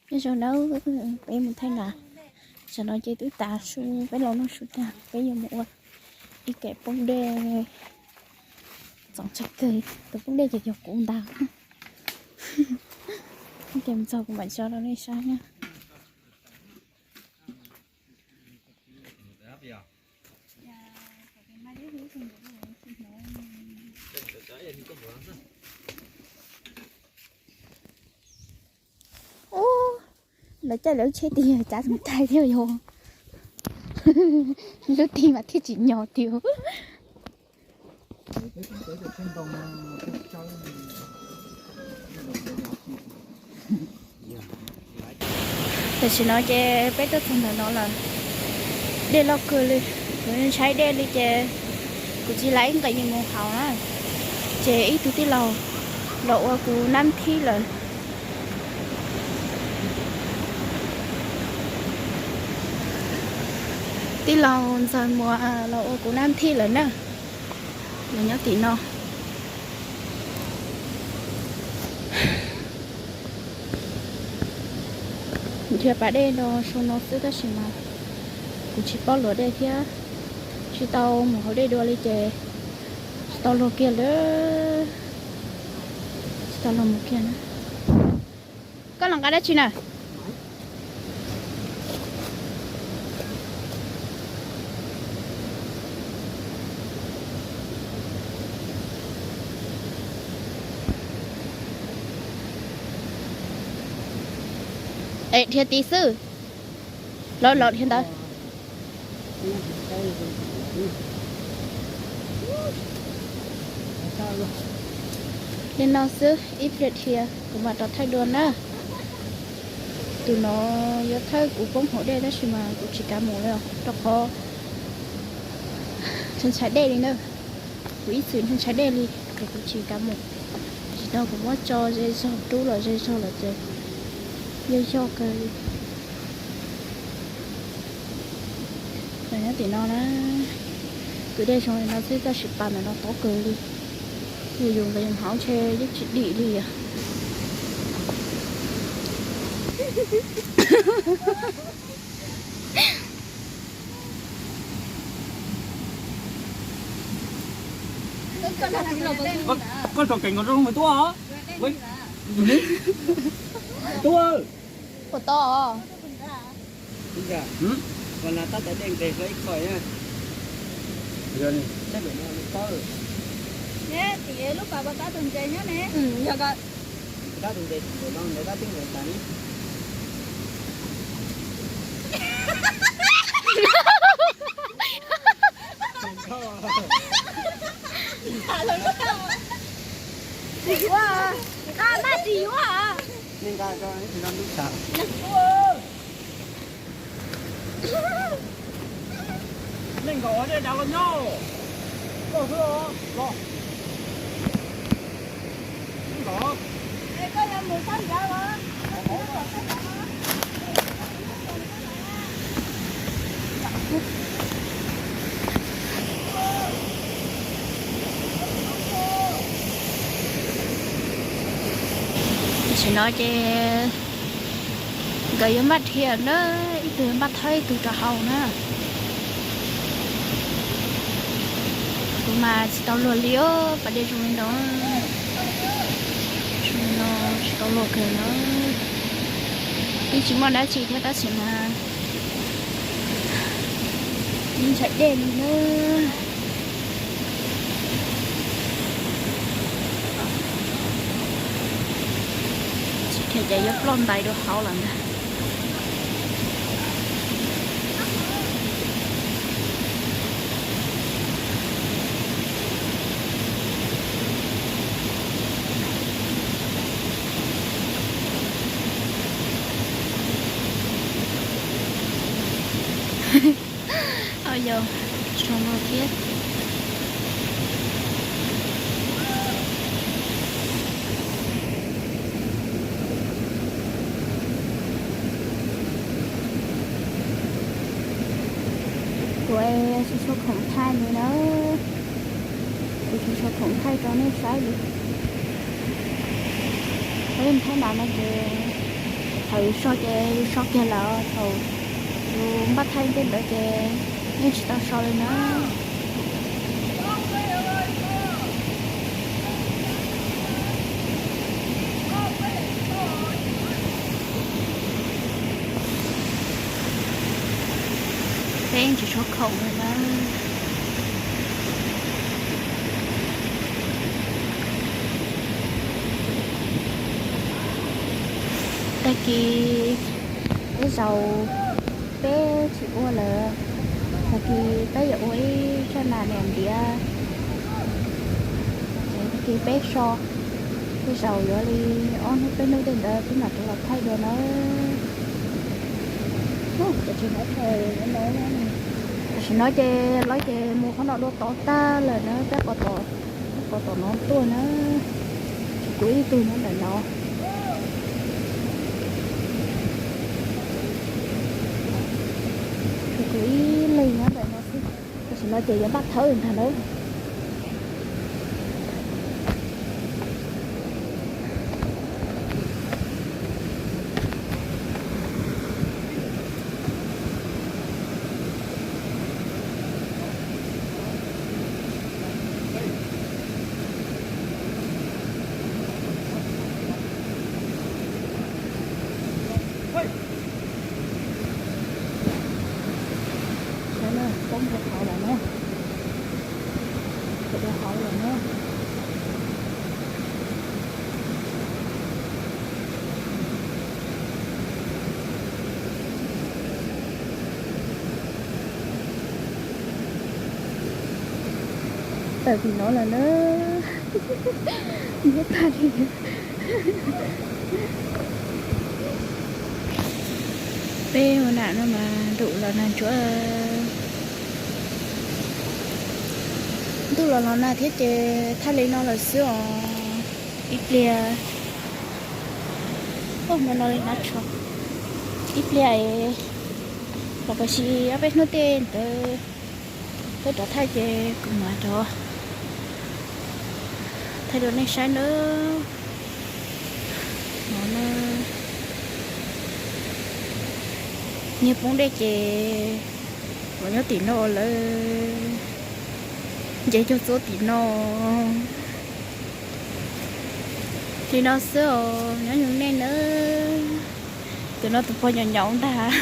Nyob zoo nawb, peb mus thaij nas. Tam no ces twb tav su, peb los noj su tag peb yuav mus ua ib kem poob dej txoos tshaj kawg. Tus poob dej ces yog kuv ntag. Ces mus txog kuv mam tso rau nej saib na. Ub, lawv caij lawv tsheb tig cav tus tais thiab yog lub tig mas thiaj tsim nyog tiag. Tam sim no ces peb tuaj txog ntawm no lawm. Dej loj kawg li, kuv ntshai dej li ces kuv tsis laib nqes mus hauv na. Ces ib tug tij laug los ua kuv nab thib lawm. Tij laug Ntxawg Muas los ua kuv nab thib lawm na. Los nyob tim no. Nrhiav pas dej no sau no xwb tab sis mas kuv tsis paub luam dej thiab, tsis tau mus hauv dej dua li ces tsis tau luag kiag lawm, tsis tau luag mus kiag na. Koj los nqa dab tsi na? Es dhia tid xwb, los los dhia ntawd. Li no xwb ib pliag dhia kuv mam rov thaij dua na. Tus no yuav thawb kuv poob hauv dej tab sis mas kuv tsis kav mus li os, rau qhov ntshai dej li na. Kuv ib txwm ntshai dej li ces kuv tsis kav mus. Tam sim no kuv muab tso ze zog, rub los ze zog lawm ces yog yog kawg li. Los nyob tim no na, kwv dej zoo li no xwb tab sis pas ntawm no tob kawg li. Yus yus ntawd yus hauv ntshe yeej tsis dim li os. Koj tso kev nkaus rau lub mws tuaj. Tuaj. Puas to os? Tab tais dej nqes hlo ib qhov na. Tim lub pas tab tus ntses nyob ne. Yog ko. Tab tus ntses no ntawd tab twb nqes tas li. Tsis yuav, nqa mas tsis yuav. Nej nqa tso, ib tug no ntub tsam. Nej nkaum dej dav los nyob. Koj xwb los. Koj yuav mus sab nrad los? Tam sim no ces nkawd yuav npaj dhia na, ib tug npaj thawb ib tug rau hauv na. Kuv mas tsis tau luag li os, pas dej zoo li no, zoo li no tsis tau luag kawg na. Yeej tsis muaj dab tsi thiab tab sis mas yeej ntshai dej li na. Tsis khiav ces yuav ploj ntais dua hauv lawm ntag. Au yau, zoo no thiab. Kuv tsis tshua khoom thaij li na, kuv tsis tshua khoom thaij rau nej saib li. Peb thaij nas no ces Thaum yus so ces yus so kiag lawm, thaum yus npaj thaij tej ntawd ces yeej tsis tau so li na. Peb tsis tshua khoom li na. Tag kis tej zaum peb tsis ua lawm, tag kis peb yuav ua ib zaj nas niam ntiav. Tag kis peb so, tej zaum yuav li ob hnub peb hnub tej ntawd peb mam rov los thaij dua na. Tam sim no ces lawv ces mus qhov no dua tod tag lawm na, peb qhov tom no tuaj na. Tshuav kuv ib tug nyob ntawm no. Tshuav kuv ib leeg nyob ntawm no xwb. Tam sim no ces yuav npaj thawb ntag lawm. Saib na, poob rau hauv lawm na. Rau hauv lawm na. Tawm tim no lawm na. Ntxuav tag li. Peb ua nam no mas ntuj los nag ntsuav. Ntuj los los nag thiab ces thaij li no lawm xwb os. Ib pliag, ub, no no li na, ib pliag es los pab si ob peb hnub tej ntawd peb rov thaij ces kuv mam rov thaij rau nej saib nawb. No na, nyiag poob dej ces los nyob tim no lawm, nce cuag txuab tim no. Li no xwb os, nyob zoo nej nawb. Tus no tus pog nyaum nyaum ntag.